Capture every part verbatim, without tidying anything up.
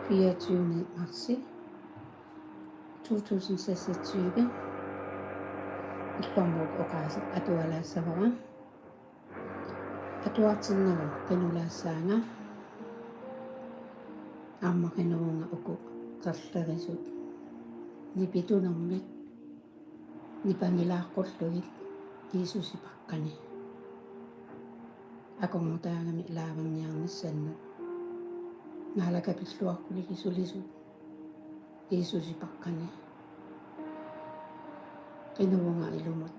fireogtyvende marts to tusind seksogtyve. Ullormut oqaaseq atualaassavara. Atuartinnerup qinulaassaanga. Aamma qinovunga uku qerlerisut nipitunermik nipangilaaqqullutik Jiisusi paqqani. Akornutaagami laaverniarnissannut Naalakap pilluarkuligi sulisut Jiisusi paqqani. Qinovunga ilumut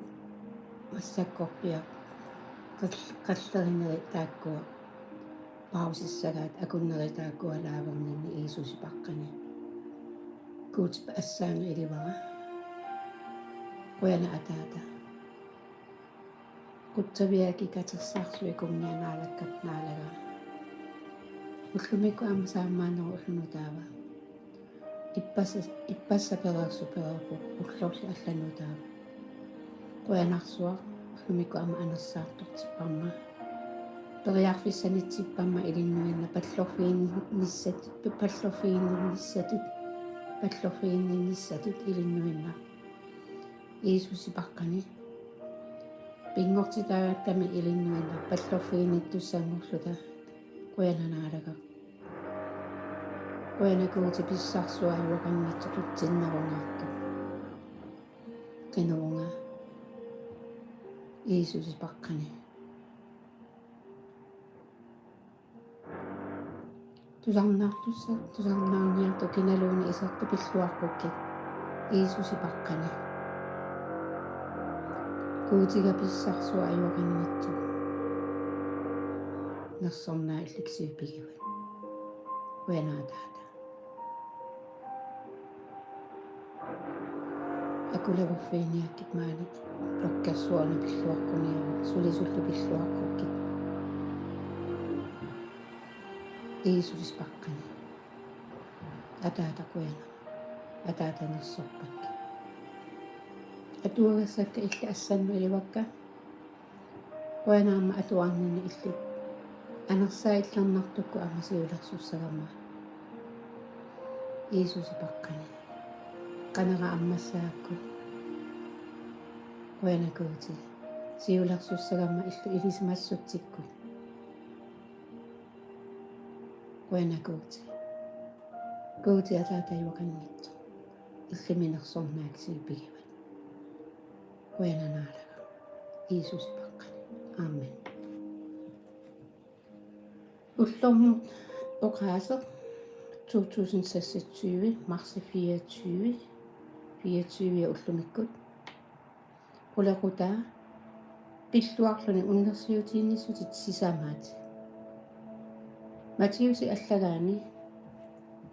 massakkorpiaq qall-, qallerinerit taakkua pausissagaat akunneri taakkua laaverninni Jiisusi paqqani. Guutip assaanga ilivara. Qujanaq Ataata. Qutsavigaakka katersaarsuit kunnia Naalakkap naalagaa. Ullumikkut aamma saammaannerup ulloq nutaava. Ippassaq, ippassaq pereersoq pereerpoq ullorli allanut nutaava. Qujanarsuaq ullumikkut aamma anersaartortipparma. Periarfissanitsippamma ilinnuinnaq pallorfiginnissat-, pallorfiginnissatut, pallorfiginnissatut ilinnuinnaq Jiisusi paqqani. Pinngortitaagattami ilinnuinnaq pallorfiginnittussanngorluta. Qujanaq Naalagaq. Qujanaq Guuti pissarsuaq ajuaqanngitsoq tutsinnerungaartoq. Qinovunga Jiisusi paqqani. Tusarnaartussat, tusarnaarniartut kinaluunniit isertut pilluaqqukkit Jiisusi paqqani. Guutiga pissarsuaq ajuaqanngitsoq nersornaat illit kisiat pigivat. Qujanaq Ataata. Akuleruffiiniakkit maani blokkersuarna pilluaqquniaruk, sulisullu pilluaqqukkit Jiisusi paqqani. Ataata qujanaq. Ataata nersorpakkit. Atuagassakka illit assannut ilivakka. Qujanaq aamma atuarninni illit. Anersaat illernartukkut aamma siulersussagamma Jiisusi paqqani. Qanera ammassaakku. Qujanaq Guuti. Siulersussagamma illit ilisimassutsikkut. Qujanaq Guuti. Guuti Ataata ajuaqanngitsoq. Illimmi nersornaat kisiat pigivat. Qujanaq Naalagaq. Jiisusi paqqani. Amen. Ullormut oqaaseq to tusind seksogtyve, marts fireogtyve, fireogtyve ullumikkut. Qulequtaa pilluarluni unnersiutiinnissutit sisamaat. Matthæusi allagaani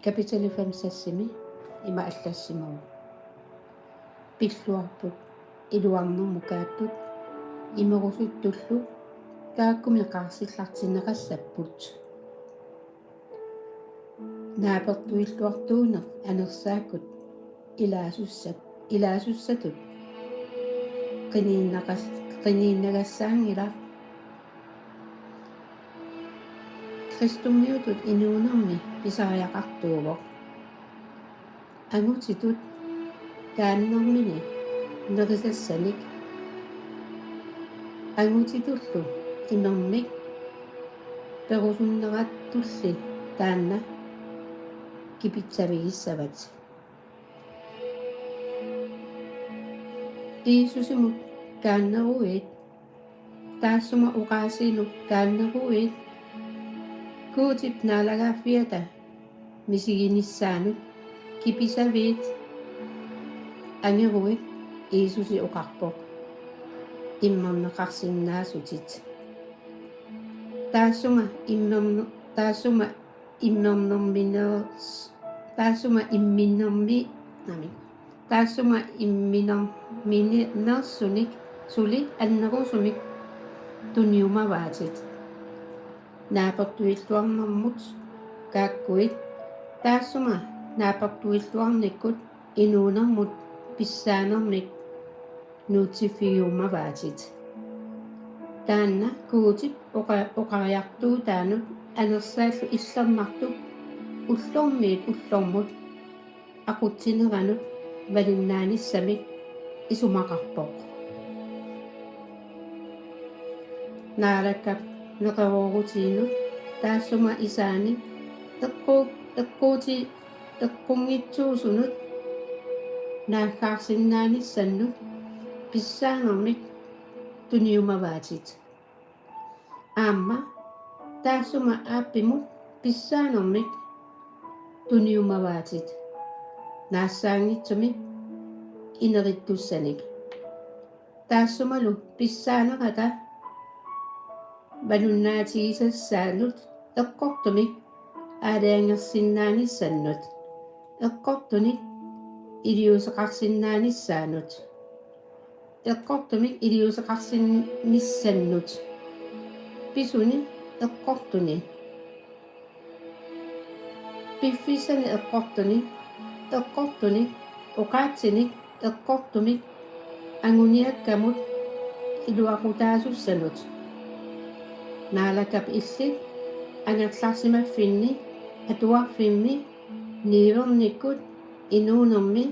kapitali fem seksimi ima allassimavoq: Pilluarput iluarnermut kaattut imerusuttullu taakkumiiqqaarsillartinneqassapput. Naapertuilluartuuneq anersaakkut ilaasussat, ilaasussatut qiniinnagas-, qiniinnagassaanngilaq. Kristumiutut inuunermi pisariaqartuuvoq. Angutitut taannermini nerisassanik. Angutitullu imermik perusunneratulli taanna kipitsavigissavat. Jiisusimut kaanneruit, taassuma oqaasiinut kaanneruit, Guutip naalagaaffiata misiginissaanut kipisaviit, angeruit, Jiisusi oqarpoq, immerneqarsinnaasutit. Taassuma immerne-, taassuma immernerminer-, taassuma imminermi-, nami. Taassuma imminerminersunik suli annerusumik tuniumavaatit. Naapertuilluarnermut kaakkuit, taassuma naapertuilluarnikkut inuunermut pissaanermik nuutsiffigiummavaatit. Taanna Guutip oqa-, oqariartuutaanut anersaallu illernartup ullormiit ullormut aqutsineranut malunnaanissamik isumaqarpoq. Naalakkap neqeroorutiinut taassuma isaani eqqu-, eqquuti-, eqqunngitsuusunut naaggaarsinnaanissannut pissaanermik tuniumavaatit. Aamma taassuma aappimut pissaanermik tuniumavaatit naassaanngitsumik inerittussanik. Taassumalu pissaanerata malunnaatigisassaanut eqqortumik aalajangersinnaanissannut, eqqortunik iliuuseqarsinnaanissaanut, eqqortumik iliuuseqarsinnissannut, pisuni eqqortuni, piffissani eqqortuni, eqqortunik oqaatsinik eqqortumik anguniakkamut iluaqutaasussanut. Naalakkap illit angerlarsimaffinni, atuarfimmi, niuernikkut, inuunermi,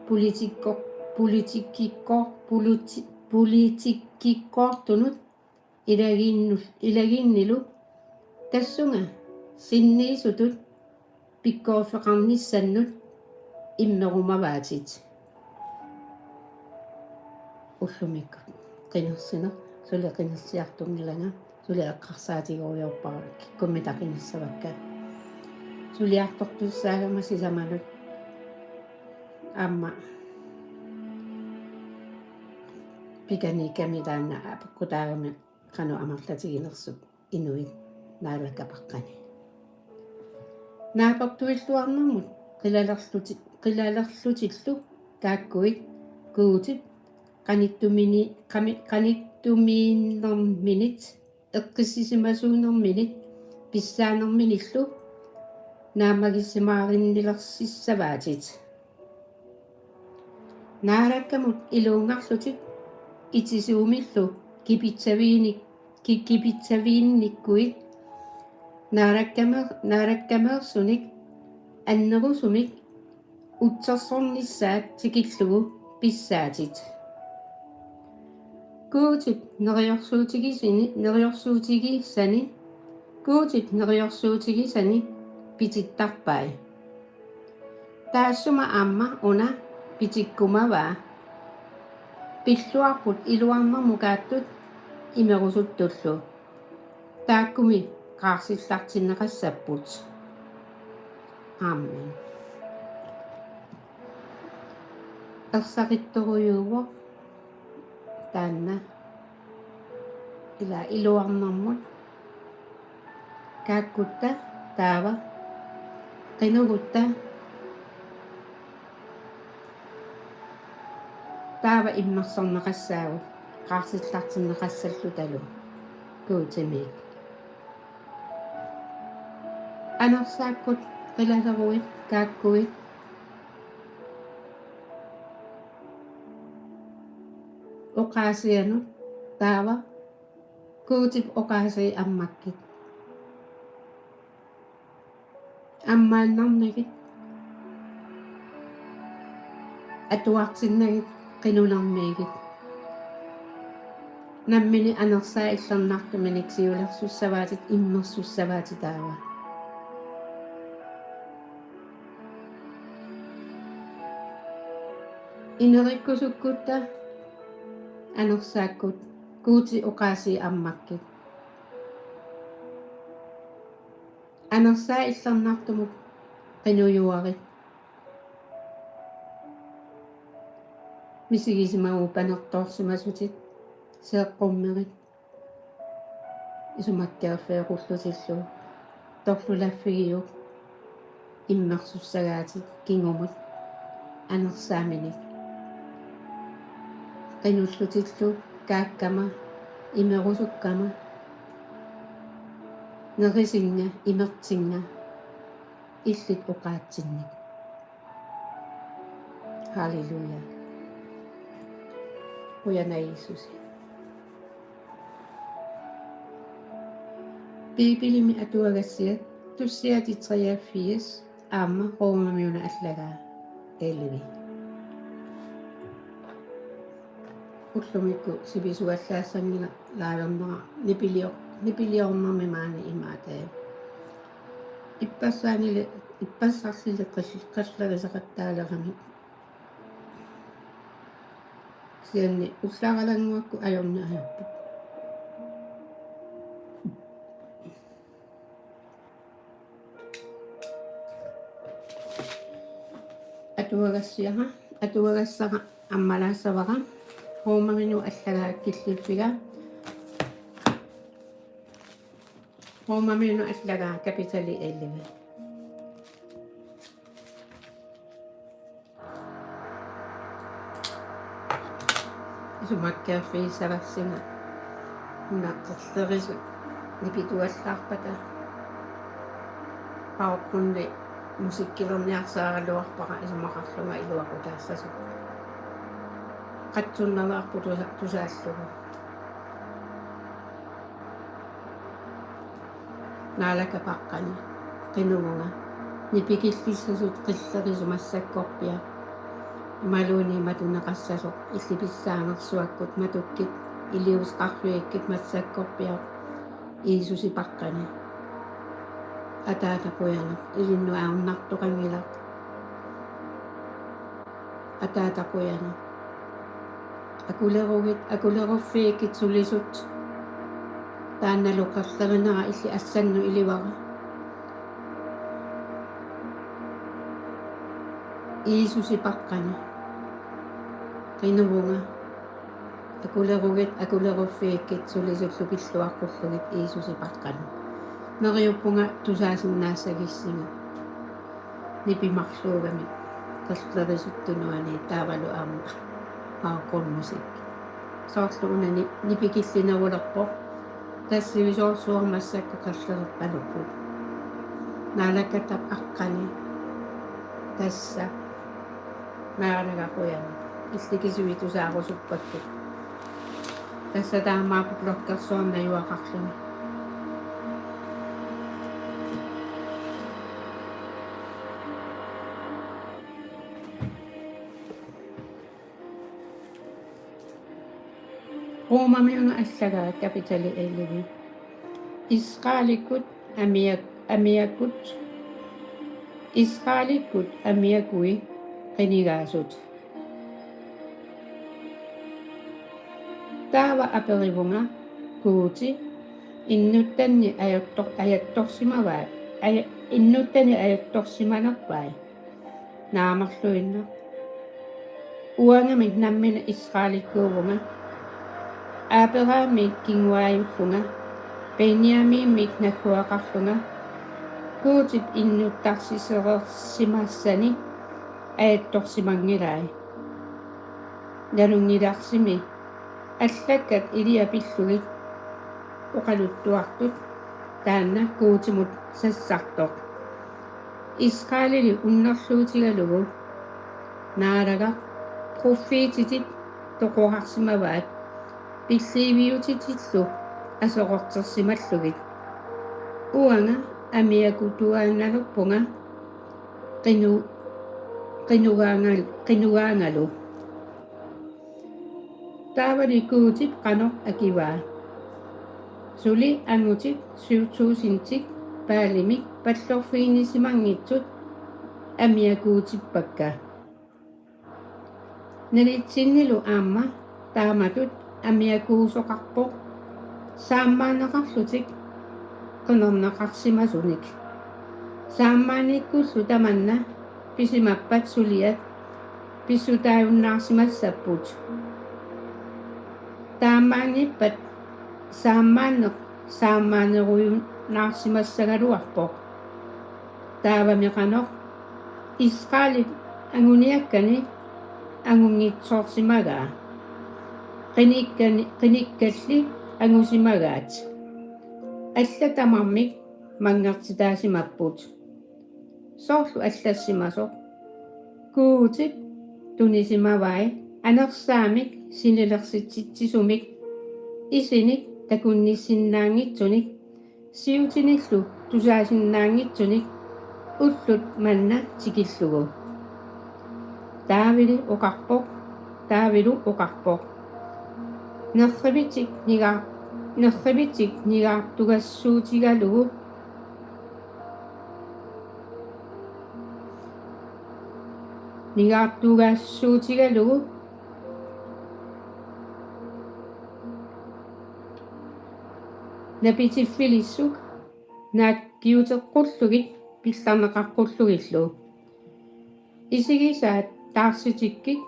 politikko-, politikkikko-, politi-, politikkikkoortunut ilagiinnu-, ilagiinnilu tassunga sinniisutut pikkoriffigineqarnissannut immerumavaatit. Ullumikkut qinersineq suli qinersiartunngilanga, suli eqqarsaatigerujoorpara kikkummita qinersivakka. Suliartortussaagama sisamanut aamma pikaniikkami taanna apeqqutaagami qanoq amerlatiginersut inuit Naalakkap aqqani. Naapertuilluarnermut qilalerluti-, qilalerlutillu kaakkuit Guutip qanittumini-, qami-, qanittumiinnerminit eqqissisimasuunerminit pissaanerminillu naammagisimaarinnilersissavaatit. Naalakkamut iluunngarlutit itisuumillu kipitsaviini-, ki-, kipitsaviinnikkuit naalakkameer-, naalakkameersunik annerusumik utsersornissaat tikillugu pissaatit. Guutip neriorsuutigisini, neriorsuutigisani, Guutip neriorsuutigisani pitittarpai. Taassuma aamma una pitikkumavaa. Pilluarput iluarnermukaattut imerusuttullu. Taakkumi qaarsillartinneqassapput. Amen. Ersarittorujuuvoq taanna ila iluarnermut kaakkutta taava qinugutta taava immersorneqassaagut qaarsillartinneqassallutalu Guutimit. Anersaakkut qilaleruit kaakkuit oqaasianut taava Guutip oqaasii ammakkit. Ammaannarnagit. Atuartinnagit qinunermiigit. Nammineq anersaat illernartuminik siulersussavaatit immersussavaatit taava. Inerikkusukkutta anersaakkut Guutip oqaasii ammakkit. Anersaat illernartumut qinujuarit. Misigisimaguit panertoorsimasutit seeqqummerit. Isumakkeerfeeqqullutillu torlulaffigiuk immersussagaatit kingumut anersaaminik. Qinullutillu kaakkama imerusukkama nerisinnga imertinnga illit oqaatsinnik. Halleluja. Qujanaq Jiisusi. Biibilimi atuagassiat Tussiatit treogfirs, aamma Romamiunut allagaa elleve. Ullumikkut sivisuallaassanngilaq live-ernera nipilior-, nipiliornermi maani imaattoq. Ippassaanili, ippassarlili qil-, qilleriseqattaalerami. Kisianni ullaaralannguakkut ajorneq ajorput. Atuagassiara, atuagassara ammalaassavara. Romamiunut allagaa killiffiga. Romamiunut allagaa kapitali elleve. Isumakkeerfigissavarsinga una qillerisut nipituallaarpata. Baggrundi musikkilerniarsaaraluarpara isumaqarlunga iluaqutaassasoq. Qatsunnaveerput tusa-, tusaallugu. Naalakkerpaqqani, qinuvunga, nipikillissasut qillerisut massakkorpiaq, imaluunniit matuneqassasoq, illit pissaanersuakkut matukkit, iliuuseqarfigikkit massakkorpiaq, Jiisusi paqqani. Ataata qujanaq, ilinnut ajornartoqanngilaq. Ataata qujanaq. Akulerugit, akuleruffigikkit sulisut. Taannalu qillerinera illit assannut ilivara. Jiisusi paqqani. Qinuvunga. Akulerugit, akuleruffigikkit sulisullu pilluaqqullugit Jiisusi paqqani. Neriuppunga tusaasinnaassagissinga. Nipimarluugamik qillerisut tunuani taavalu aamma baggrundmusik. Soorlu una ni-, nipikillinerulerpoq. Tassa sivisoorsuarmi massakkut qillerippalupput. Naalakkertap aqqani. Tassa. Naalaga qujanaq. Illit kisiat tusaarusuppakka. Tassa taamaappoq blokkersuarnajugaqarluni. Romamiunut allagaa kapitali elleve. Israelikkut amiak-, amiakut, Israelikkut amiakui qinigaasut. Taava aperivunga: Guuti innuttani ajortor-, ajortorsimavai, aja-, innuttani ajortorsimanerpai? Naamerluinnaq. Uangamik nammineq Israelikkuuvunga. Abrahamip kinguaajullunga, Benjaminimik nagguaqarlunga, Guutip innuttarsisereersimassani ajortorsimanngilai. Nalunngilarsimi allakkat iliat pillugit oqaluttuartut taanna Guutimut sassartoq. Israelili unnerluutigalugu. Naalaga, pruffiititit toqorarsimavaat pilliiviutitillu aserortersimallugit. Uanga amiakutuaannalerpunga qinu-, qinugaangal-, qinugaangalu. Taavali Guutip qanoq akivaa: Suli angutit syv tusindit Baalimik pallorfiginissimanngitsut amiakuutippakka. Nalitsinnilu aamma taamatut amiakuusoqarpoq saammaanneqarlutik qinerneqarsimasunik. Saammaannikkullu tamanna pisimappat suliat pissutaajunnaarsimassapput. Taamaannippat saammaanneq saammaannerujunnaarsimassagaluarpoq. Taavami qanoq Israelip anguniakkani angunngitsoorsimagaa. Qinikkani, qinikkalli angusimagaat. Allat tamarmik manngertitaasimapput. Soorlu allassimasoq: Guutip tunisimavai anersaamik sinilersitsitsisumik isinik takunnissinnaanngitsunik siutinillu tusaasinnaanngitsunik ullut manna tikillugu. Daavili oqarpoq, Daavilu oqarpoq: Nerrivitik niga-, nerrivitik nigaartugassuutigalugu, nigaartugassuutigalugu napitiffilissuk naakkiuteqqullugit pillarneqaqqullugillu. Isigisaat taarsitikkit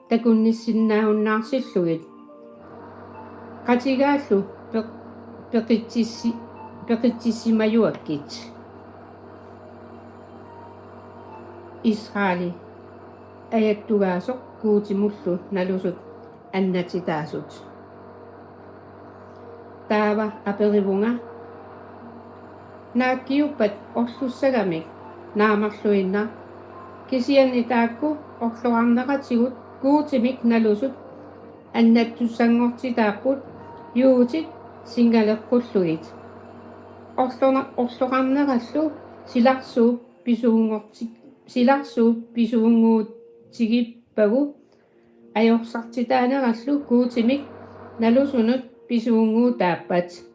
takunnissinnaajunnaartillugit. Qatigaallu peq-, peqitsissi-, peqitsissimajuakkit. Israeli ajattugaasoq Guutimullu nalusut annatitaasut. Taava aperivunga: Naakkiuppat orlussagamik? Naamerluinnaq. Kisianni taakku orloqarneratigut Guutimik nalusut annattussanngortitaapput juutit singaleqqullugit. Orlorna-, orloqarnerallu silarsuup pisuunngorti-, silarsuup pisuunnguutigippagu ajorsartitaanerallu Guutimik nalusunut pisuunnguutaappat.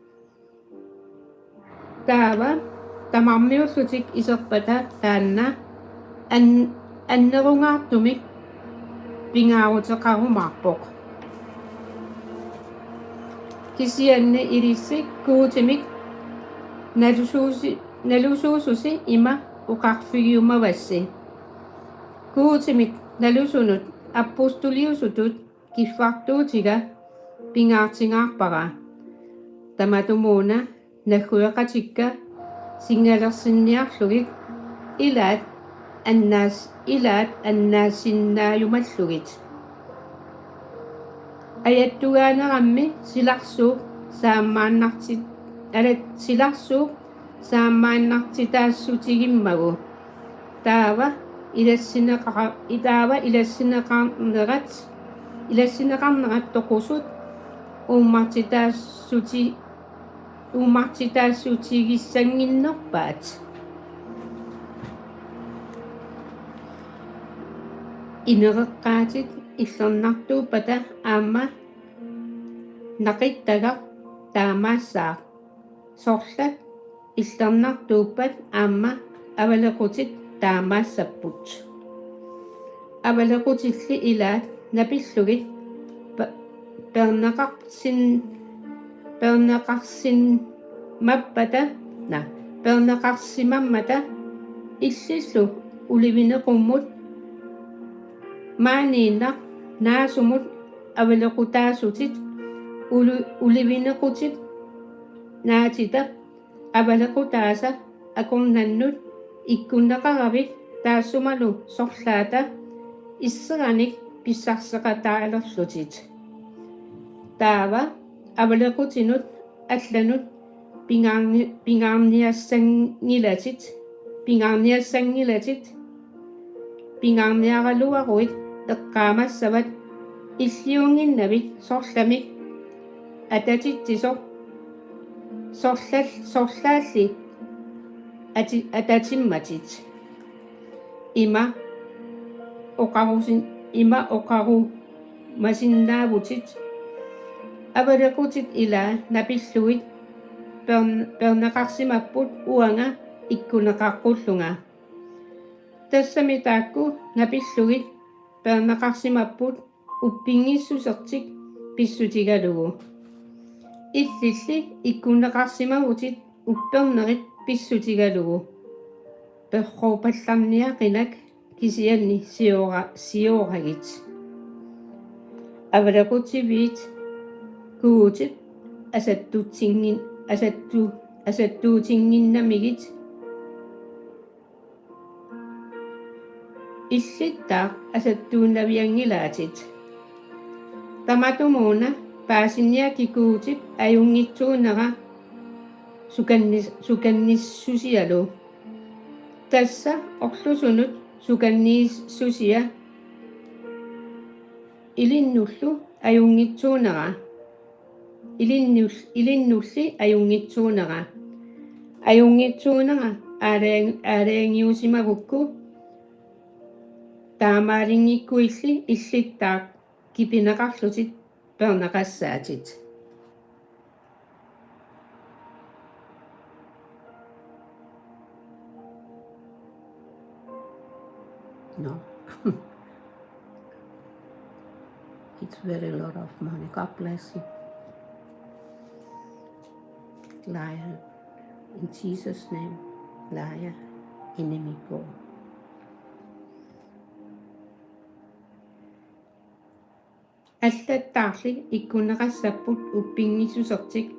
Taava tamarmiullutik iserpata taanna an-, annerungaartumik pingaaruteqarumaarpoq. Kisianni ilissi Guutimik nalusuusi-, nalusuususi ima oqarfigiumavassi: Guutimik nalusunut apostoliusutut kiffartuutiga pingaartingaarpara. Tamatumuuna naggueqatikka singalersinniarlugit ilaat annaas-, ilaat annaasinnaajumallugit. Ajattugaanerammi silarsuup saammaannarti-, ala-, silarsuup saammaannartitaassutigimmagit. Taava ilassineqara-, taava ilassineqarnerat, ilassineqarnerat toqusut uummartitaassuti-, uummartitaassutigissanngornerpaat. Inereqqaatit illernartuuppata aamma naqittagaq taamaassaaq. Sorlat illernartuuppat aamma avalequtit taamaassapput. Avalequtilli ilaat napillugit pe-, peerneqarsin-, peerneqarsimappata, na, peerneqarsimammata illillu ulivineqummut maaniinnaq naasumut avalequtaasutit, uli-, ulivinequtit naatitap avalequtaasa akornannut ikkunneqaravit taassumalu sorlaata isseranik pissarseqataalerlutit. Taava avalequtinut allanut pingaarni-, pingaarniassanngilatit, pingaarniassanngilatit, pingaarniaraluaruit eqqaamassavat illiunnginnavit sorlamik atatitsisoq sorlal-, sorlaalli ati-, atatimmatit. Ima oqarusin-, ima oqarumasinnaavutit: Avalequtit ilaa napillugit peer-, peerneqarsimapput uanga ikkunneqaqqullunga. Tassami taakku napillugit peerneqarsimapput uppinngitsuusertik pissutigalugu. Illilli ikkunneqarsimavutit uppernerit pissutigalugu. Perroorpallarniaqinak kisianni siora-, sioragit. Avalequtiviit Guutip asattuutsinngin-, asattu-, asattuutinnginnamigit illittaaq asattuunnavianngilaatit. Tamatumuuna paasiniakkit Guutip ajunngitsuunera sukannis-, sukannissusialu. Tassa orlusunut sukanniissusia ilinnullu ajunngitsuunera. Ilinnul-, ilinnulli ajunngitsuunera. Ajunngitsuunera aalajan-, aalajangiusimagukku, taamaaliinngikkuilli illittaaq kipineqarlutit peerneqassaatit. No. It's very lot of money. God bless you. Liar. In Jesus' name, liar, enemy go. Allattaarli ikkunneqassapput uppinngissusertik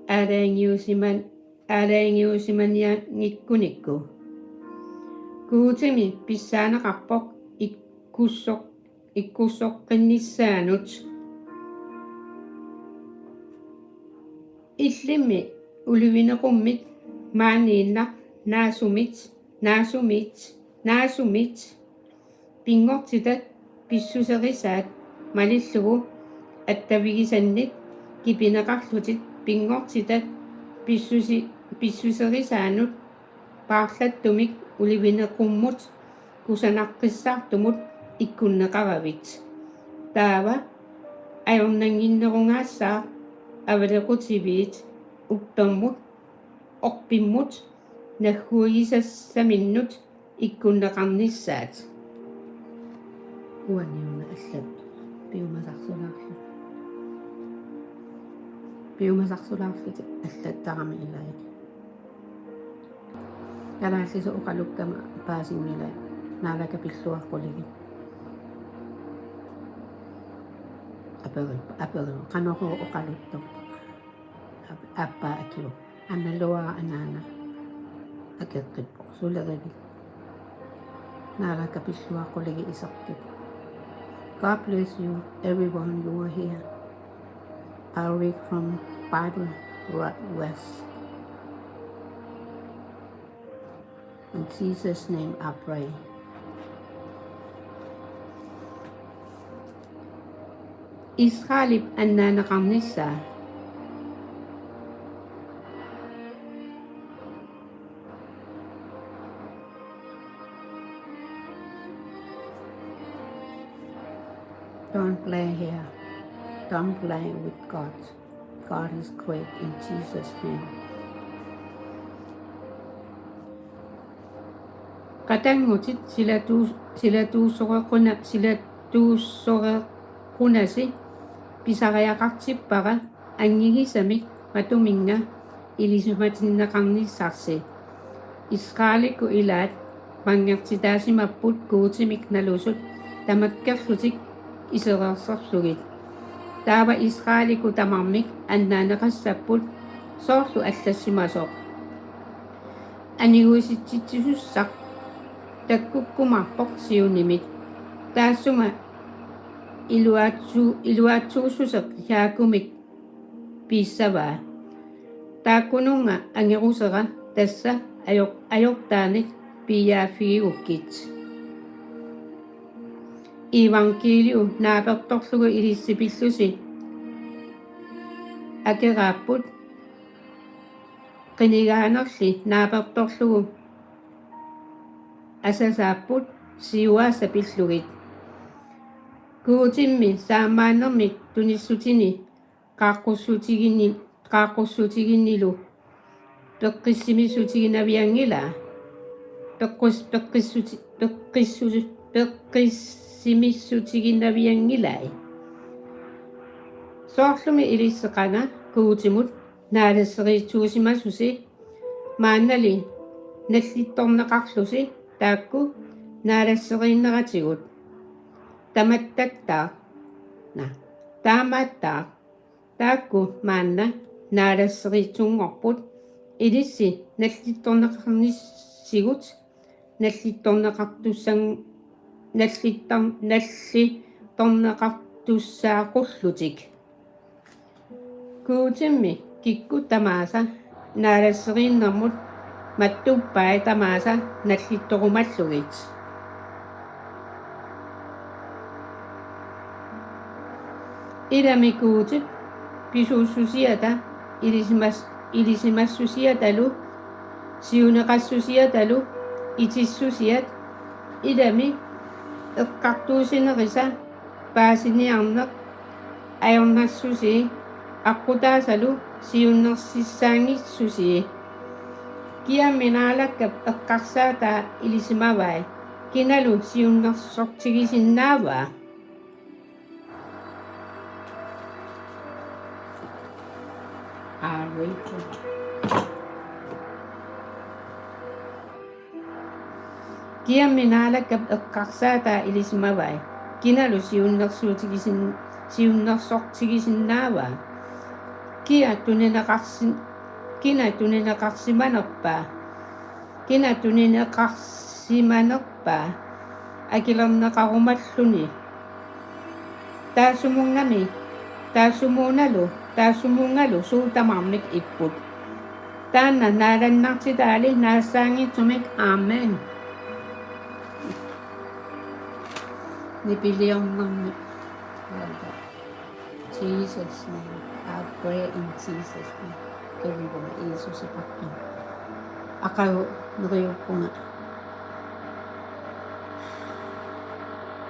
aalajangiusiman-, aalajangiusimanianngikkunikku. Guutimi pissaaneqarpoq ikkussoq-, ikkussoqqinnissaanut. Illimmi ulivineqummit maaniinnaq naasumit, naasumit, naasumit pinngortitat pissuserisaat malillugu attavigisannit kipineqarlutit pinngortitat pissusi-, pissuserisaannut paarlattumik ulivineqummut kusanaqqissaartumut ikkunneqaravit. Taava ajornannginnerugaassaaq avalequtiviit uppermut, orpimmut nagguigisassaminnut ikkunneqarnissaat. Uaniuna allat piumasarsulaarluta. Piumasarsulaarluta allattarami ilai. Kalaallisut oqalukkama paasinngilai, Naalakap pilluaqquligi. Aperi-, aperi-, qanorooq oqaluttoq. Ap-, aappaa akivoq: Analuara anaana akeqqippoq, sulerivit? Naalakap pilluaqquligi isertut. God bless you, everyone, you are here. I read from Bible West. In Jesus' name I pray. Israelip annaaneqarnissaa. Don't play here. Don't play with God. God is great in Jesus' name. Qatanngutit silatuus-, silatuussoreqquna-, silatuussoreqqunasi pisariaqartippara anngigisamik matuminnga ilisimatinneqarnissarsi. Israelikkut ilaat manngertitaasimapput Guutimik nalusut tamakkerlutik isereersorlugit. Taava Israelikkut tamarmik annaaneqassapput soorlu allassimasoq: Aniguisitsitsisussaq takkukkumaarpoq Zionimit. Taassuma iluaatsu-, iluaatsuussuseq Jaakumik piissavaa. Taakkununnga angerusera tassa ajor-, ajortaanik piiaaffigigukkit. Iivangkiiliu naapertorlugu ilissi pillusi akeraapput, qinigaanerli naapertorlugu asasaapput siuaasa pillugit. Guutimmi saammaannermik tunissutini qaaqqussutiginni-, qaaqqussutiginnilu peqqissimissutiginnavianngilaa. Peqqus-, peqqissuti-, peqqissu-, peqqissimissutiginnavianngilai. Soorlumi ilissi qanga Guutimut naalasseriitsuusimasusi, maannali nallittorneqarlusi taakku naalasseriinneratigut. Tamattattaaq, na, taamaattaaq taakku maanna naalasseriitsunngorput, ilissi nallittorneqarnissigut, nallittorneqartussan-, nallittor-, nallittorneqartussaaqullutik. Guutimmi kikkut tamaasa naalasseriinnermut mattuppai tamaasa nallittorumallugit. Ilami Guutip pisuussusiata ilisimas-, ilisimassusiatalu siuneqassusiatalu itissusiat, ilami eqqartuussinerisa paasiniarneq ajornassusii aqqutaasalu siunnersissaanngissusii. Kiammi Naalakkap eqqarsaataa ilisimavai, kinalu siunnersortigisinnaavaa? Aa, Rachel. Kiammi Naalakkap eqqarsaataa ilisimavai, kinalu siunnersuutigisin-, siunnersortigisinnaavaa? Kia tunineqarsin-, kina tunineqarsimanerpaa? Kina tunineqarsimanerpaa akilerneqarumalluni? Taassumunnga-, taassumuunalu, taassumunngalu suut tamarmik ipput. Taanna naalannartitaali naassaanngitsumik. Amen. Nipiliornermi. Jesus' name. I pray in Jesus' name. Tunngavimmut Jiisusipaqqani. Aqagu neriuppunga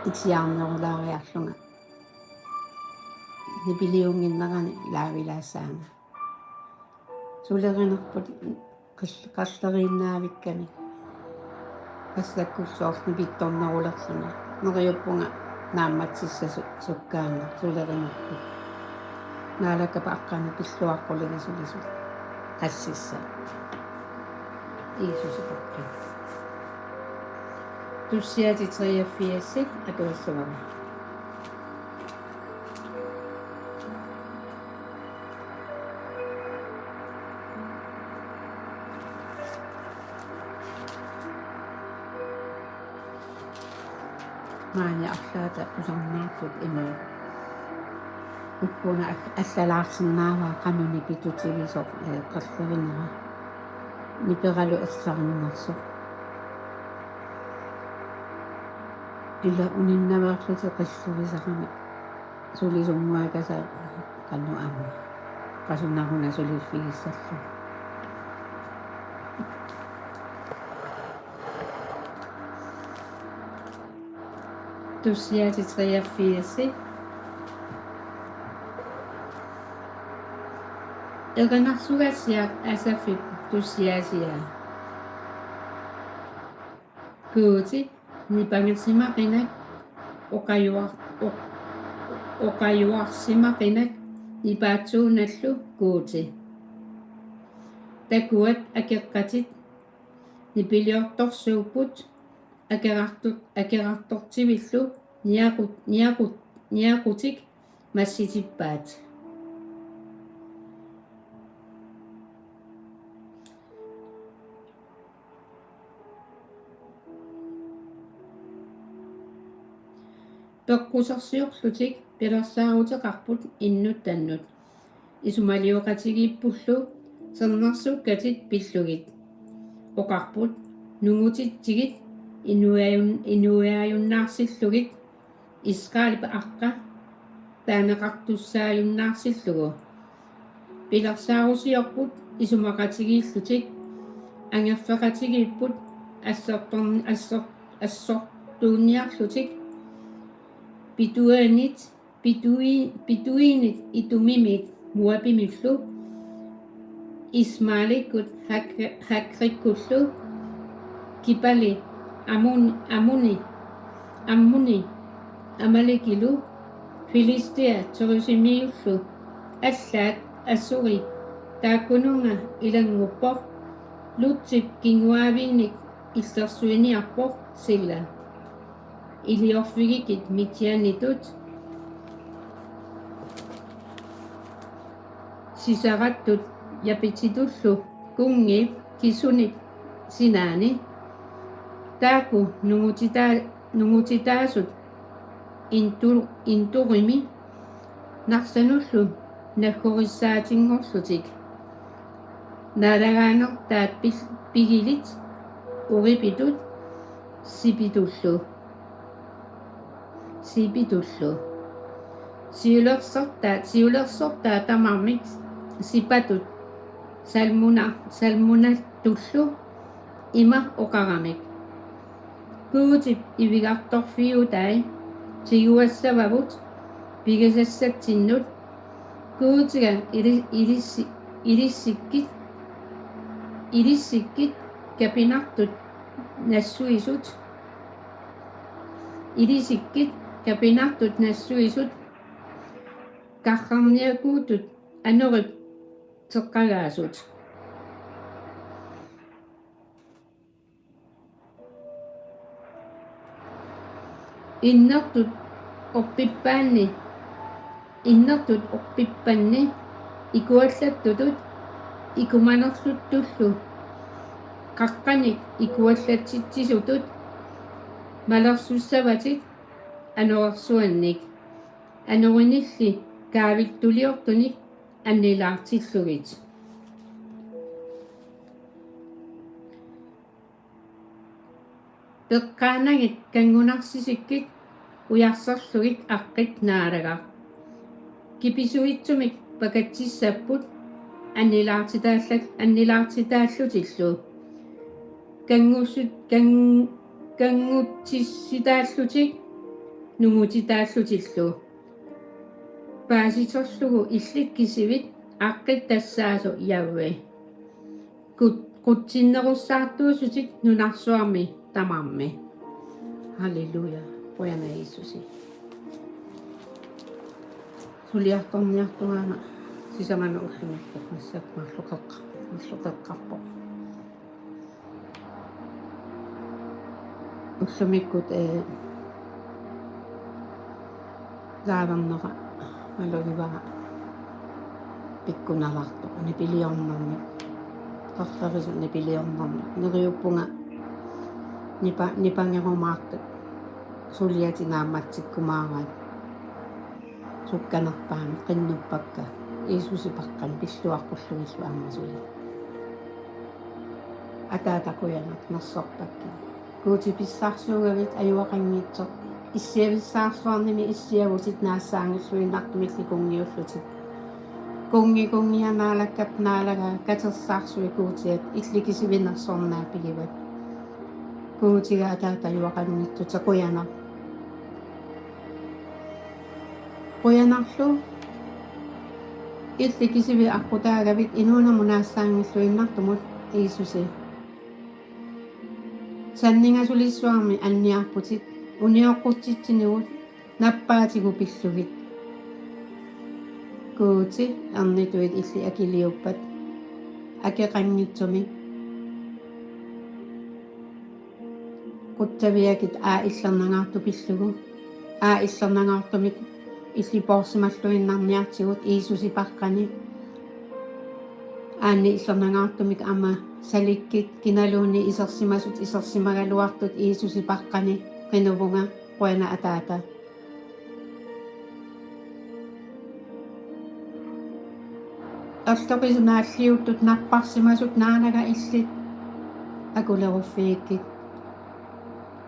itsiarnerulaariarlunga nipiliunnginnerani laavilaassaanga. Sulerinerput qall-, qalleriinnaavikkami. Qassakkullu soorlu nipittornerulerluni. Neriuppunga naammassissasu-, sukkaannaq sulerinerput. Naalakkap aqqani pilluaqquligisut suli. Qassissaq. Jiisusipaqqani. Tussiatit treogfirs atuassuara. Maani arlaata tusarnaartut ima. Ukkuna all-, allalaarsinnaavaa qanoq nipitutigisoq, ee, qallerinera. Niperalu ersarinnersoq. Ila uninnaveerlutik qillerisarami. Sulisunnguakasiit qanoq aamma. Qasunaruna suliffigissallugu. Tussiatit treogfirs. Erinarsugassiaq Asafip tussiasiaa. Guuti, nipangersimaqinak, oqajuar-, oq-, oqajuarsimaqinak, nipaatsuunallu Guuti. Takuat, akeqqatit, nipiliortorsuupput, akerartu-, akerartortivillu niaqut-, niaqut-, niaqutik massitippaat. Peqqusersiorlutik pilersaaruteqarput innuttannut. Isumalioqatigiippullu sermersukkatit pillugit. Oqarput: Nungutitsigit inuiajun-, inuiajunnaarsillugit, Israelip aqqa taaneqartussaajunnaarsilluni. Pilersaarusiorput isumaqatigiillutik, angerfeqatigiipput assortorn-, assor-, assortuunniarlutik, Beduinit, Bedui-, Beduinit Edomimiit Moabimillu, Ismaelikkut Hagri-, Hagrikkullu, Gebali, Ammon-, Ammoni, Ammoni, Amalekilu, Filistia Jerusalemellu, allaat Assuri taakkununnga ilannguppoq, Lutsip kinguaaviinik illersuiniarpoq, Sela. Iliorfigikkit Midianitut, Siserattut Jabinitullu kunngi Kisonip sinaani. Taakku nungutita-, nungutitaasut Indu-, Indorimi narsanullu naggorissaatsinngorlutik. Naalagaanertaat pil-, pigilit Orepitut Siibitullu. Siibitullu. Siulersortaat, siulersortaat tamarmik Siibitut, Salmuna-, Salmunaltullu ima oqaramik: Guutip ivigartorfiutai tiguassavavut pigisassatsinnut, Guutiga ili-, ilissi-, ilissikkit, ilissikkit kapinartut nassuisut, ilissikkit kapinartut nassuisut, karrarniakuutut anorip teqqagaasut. Innertut orpippaanni, innertut orpippanni ikuallattutut ikumanerluttullu, qaqqanik ikuallatsitsisutut malersussavatit anorersuannik, anorinilli kaavittuliortunik annilaartillugit. Peqqaanagit kanngunarsisikkit ujarserlugit aqqit Naalagaq. Kipisuitsumik pakatsissapput annilaartitaallat-, annilaartitaallutillu. Kanngussu-, kann-, kanngutsissitaallutik nungutitaallutillu. Paasiterlugu illit kisivit aqqit tassaasoq Jahve. Qut-, qutsinnerussaartuusutit nunarsuarmi tamarmi. Halleluja. Qujanaq Jiisusi. Suliartorniartungaana sisamani ullumikkut massakkut marloqeqqa-, marloqeqqarpoq. Ullumikkut, ee, laavernera malugivara pikkunarartoq nipiliornermik. Qarlarisu nipiliornermik. Neriuppunga nipa-, nipangerumaartut suliatit naammatsikkumaaraat. Sukkanerpaamik qinnuppakka Jiisusi paqqani pilluaqqullugillu aamma suli. Ataata qujanaq nersorpakkit. Guuti pissarsuugavit ajuaqanngitsoq. Issiavissaarsuarnimi issiavutit naassaanngilluinnartumilli kunngiullutit. Kunngi kunngiat Naalakkap Naalaga katersaarsuit Guutiat illit kisivinersornaapigivat. Guutiga Ataata ajuaqanngitsutit qujanaq. Qujanarlu illit kisivit aqqutaagavit inuunermut naassaanngilluinnartumut Jiisusi. Sanningasulissuarmi anniarputit unioqqutsitsinigut nappaatigut pillugit. Guuti ernituit illit akiliuppat akeqanngitsumik. Qutsaviakit aa illernangaartut pillugu. Aa illernangaartumik illit poorsimalluinnarniartigut Jiisusi paqqani. Aanni illernangaartumik aamma salikkit kinaluunniit isersimasut isersimagaluartut Jiisusi paqqani qinuvunga qujanaq Ataata. Erloqisut naalliuttut napparsimasut Naalaga illit akuleruffigikkit.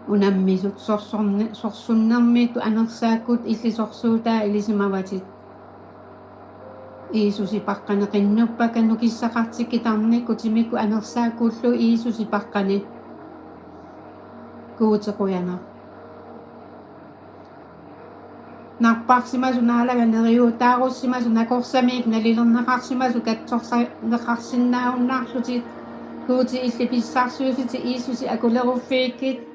Unammisut sorsorne-, sorsunnermiittut anersaakkut illit sorsuutaa ilisimavatit. Jiisusi paqqani qinnuppakka nukissaqartikkitarnikut timikkut anersaakkullu Jiisusi paqqani. Guuti qujanaq. Napparsimasut Naalaga neriuutaarussimasut nakorsamiit nalilerneqarsimasut katsorsaneqarsinnaajunnaarlutik. Guuti illit pissarsiutit Jiisusi akuleruffigikkit.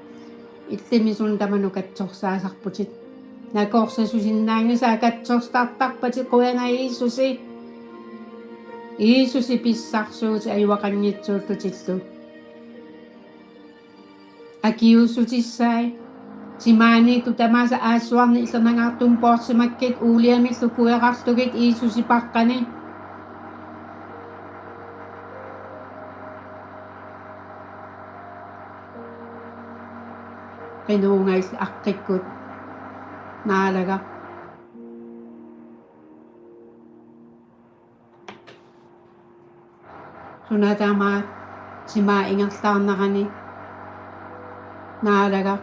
Illimmi suna tamanut katsorsaasarputit. Nakorsasusinnaanngisaat katsorsartarpatit qujanaq Jiisusi. Jiisusi pissarsiutit ajuaqanngitsuullutillu. Akiuussutissaat. Timaaniittut tamaasa aassuarni illernangaartumik poorsimakkit uuliamillu kuerarlugit Jiisusi paqqani. Qinuvunga illit aqqikkut Naalaga. Suna tamaat timaa ingerlaarnerani Naalaga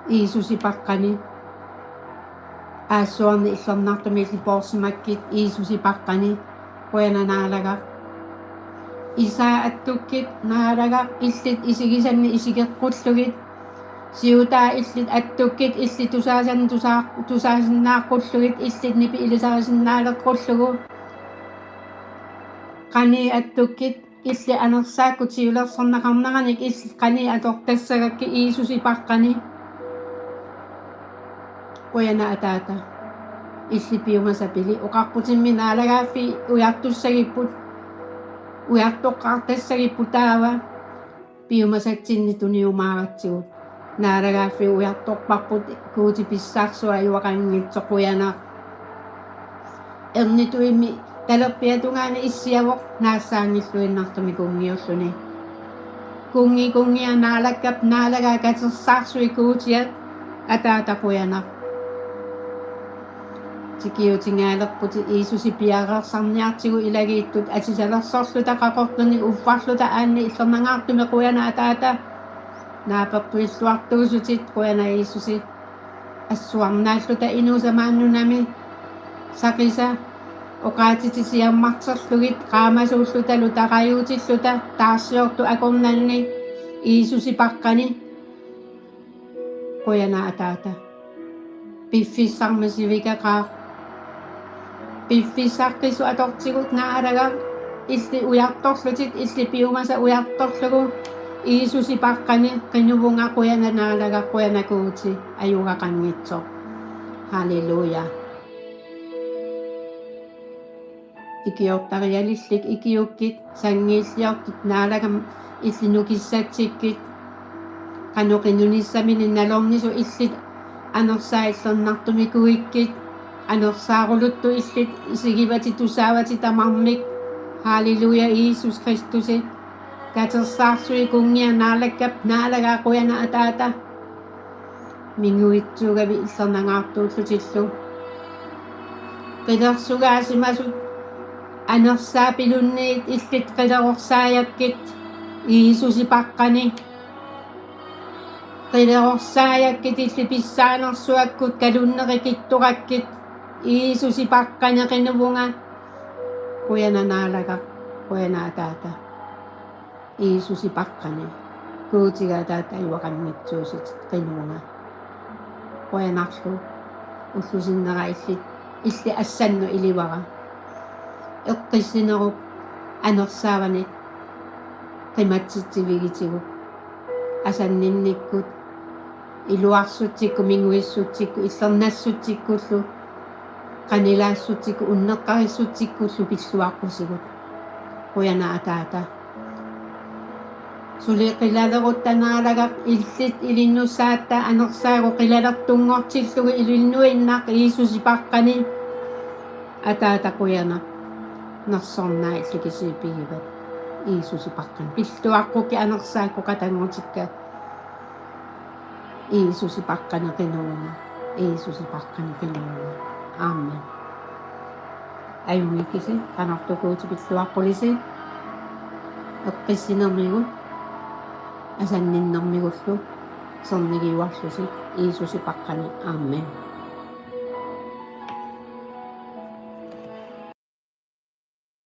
Jiisusi paqqani. Aassuarni illernartumik illit poorsimakkit Jiisusi paqqani. Qujanaq Naalaga. Isaa attukkit naalagaq illit isigisanni isigeqqullugit. Siutaa illit attukkit illit tusaasanni tusaa-, tusaasinnaaqqullugu illit nipi ilisarisinnaaleqqullugu. Qanii attukkit illit anersaakkut siulersorneqarneranik illit qanii atortassagakkit Jiisusi paqqani. Qujanaq Ataata. Illit piumasat pili oqarputimmi naalagaaffiit ujartussagipput, ujartoqqaartassagipput taava piumasatsinnik tuniumaaratsigu. Naalagaaffiit ujartorparput Guutip pissarsuaq ajugaqanngitsoq qujanaq. Ernituimmi talerpiatungaani issiavoq naassaanngilluinnartumik kunngiulluni. Kunngi kunngiat naalakkap naalagai katersaarsuit Guutiat Ataata qujanaq. Tikiutingaalerputit Jiisusi piareersarniartigut ilagiittut atisalersorluta qaqortunik uffarluta aanni illernangaartumik qujanaq Ataata. Naapertuilluartuusutit qujanaq Jiisusi. Assuarnaalluta inuusamaannunami saqisa oqaatsitit siammarterlugit qaamasuulluta lutarajuutilluta taarsiortut akornanni Jiisusi paqqani. Qujanaq Ataata. Piffissarmi sivikaqaaq. Piffissaqqisut atortigut naalagaq illit ujartorlutit illit piumasat ujartorlugu Jiisusi paqqani qinuvunga qujanaq naalagaq qujanaq Guuti ajugaqanngitsoq. Halleluja. Ikiortarialillit ikiukkit sanngiilliortut naalagaq illit nukissatsikkit. Qanoq qinunissaminik nalornisut illit anersaat illernartumikuuikkit. Anersaaruluttut illit isigivatit tusaavatit tamarmik. Halleluja Jiisusi Kristusi. Katersaarsuit kunngiat naalakkap naalagai qujanaq Ataata. Minguitsuugavit illernangaartuullutillu. Qilersugaasimasut anersaat pilunniit illit qilerorsaajakkit Jiisusi paqqani. Qilerorsaajakkit illit pissaanersuakkut kalunnerikittorakkit Jiisusi paqqani qinuvunga. Qujanaq naalagaq, qujanaq Ataata. Jiisusi paqqani. Guutiga Ataata ajugaqanngitsuusutit qinuvunga. Qujanarlu ullup sinnera illit, illit assannut ilivara. Eqqissinerup anersaavanik qimatsitsivigitigut. Asanninnikkut, iluarsutsikkut, minguissutsikkut, illernassutsikkullu, qanilaassutsikkut, unneqqarissutsikkullu pilluaqqusigut. Qujanaq Ataata. Suli qilalerutta naalagaq illit ilinnut saatta anersaagut qilalertunngortillugu ilinnuinnaq Jiisusi paqqani. Ataata qujanaq. Nersornaat illit kisiat pigivat. Jiisusi paqqani. Pilluaqqukkit anersaakkut qatanngutikka. Jiisusi paqqani qinuvunga. Jiisusi paqqani qinuvunga. Amen. Ajunngikkusi qanortukuutit pilluaqqulisi. Eqqissinermigut asanninnermigullu sernigiuarlusi Jiisusi paqqani. Amen.